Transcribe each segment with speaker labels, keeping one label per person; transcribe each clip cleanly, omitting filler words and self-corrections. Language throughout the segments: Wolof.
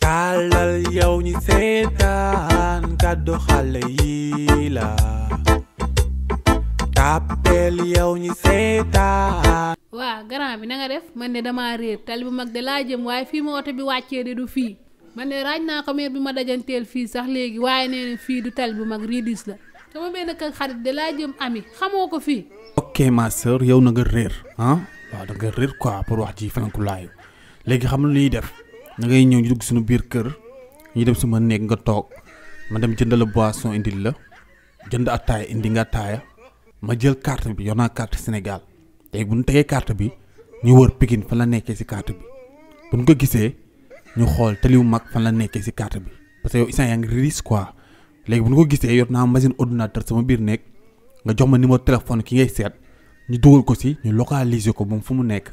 Speaker 1: tàllal yow ñi seetaan kàddu xale yi la tàppeel yow ñi seetaan.
Speaker 2: waa grand bi na nga def man de damaa réer tali bu mag de laa jëm waaye fii ma oto bi wàccee de du fii man de raaj naa ko meer bi ma dajanteel fii sax léegi waaye nee na fii du tali bu mag ridis la sama benn kër xarit de laa jëm ami xamoo ko fii.
Speaker 3: ok ma sœur yow na nga réer ah waaw da nga réer quoi pour wax ji frankulaayu léegi xam lu ñuy def da ngay ñëw ñu dugg suñu biir kër ñu dem suma néeg nga toog ma dem jënd la boisson indil la jënd attaaya indi nga attaaya ma jël carte bi yor naa carte Sénégal léegi bu ñu tegee carte bi ñu wër Pikine fan la nekkee ci carte bi bu ñu ko gisee ñu xool taliwu mag fan la nekkee ci carte bi parce que yow instant yaa ngi risque quoi léegi bu ñu ko gisee yor naa machine ordinateur sama biir nekk nga jox ma numéro téléphone ki ngay seet ñu dugal ko ci ñu localiser ko moom fu mu nekk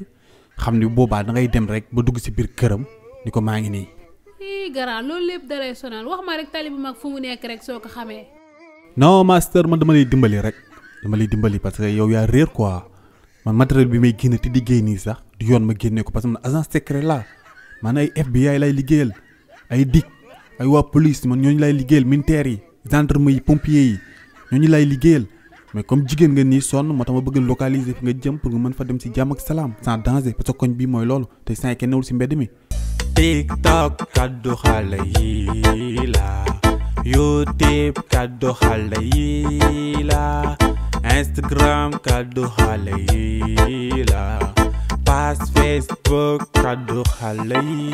Speaker 3: xam ni boobaa da ngay dem rek ba dugg ci biir këram ni ko maa ngi nii.
Speaker 2: ii garaan loolu lépp dalay sonal wax ma rek tali bu mag fu mu nekk rek soo ko xamee.
Speaker 3: non master man dama lay dimbali rek dama lay dimbali parce que yow yaa réer quoi man matériel bi may génne te liggéey nii sax du yoon ma génne ko parce que man agent secret la man ay FBI lay liggéeyal ay DIC ay waa police man ñooñu lay liggéeyal militaires yi gendarme yi pompiers yi ñooñu lay liggéeyal mais comme jigéen nga nii sonn moo tax ma bëgg localiser fi nga jëm pour nga mën fa dem ci jàmm ak salaam sans danger parce que koñ bii mooy loolu te saa kenn newul ci mbedd mi.
Speaker 1: TikTok kàddu xale yi la YouTube kàddu xale yi la Instagram kàddu xale yi la page Facebook kàddu xale yi.